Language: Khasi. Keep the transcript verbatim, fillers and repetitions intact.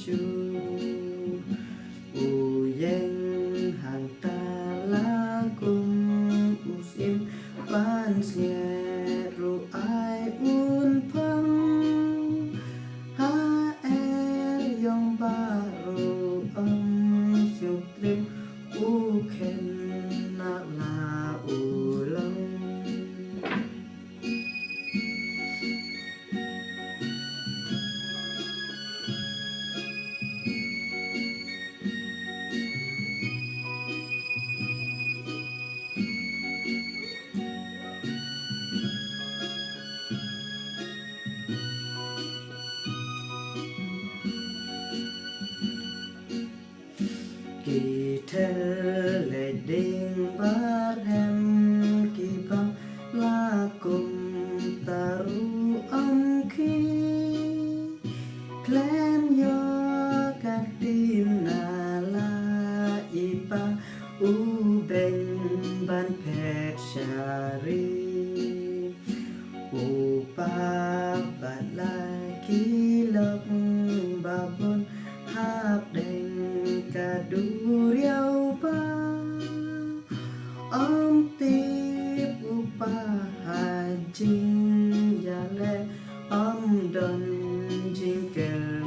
Ju u ïeng hangta la kum u syiem, ban snget ruh ai un phong. Ha er ïong baroh ym sngewtriem, u khynnah la u long. Ki thel leit ding barhem, ki bam la kumta ruh ym khih. Khlem ïoh ka ktien na la i pa, u beiñ ban phet sha ri. U pa bad la ki lok babun, hapdeng ka duriaw ba ym tip u pa ha jingïaleh, ym don jingker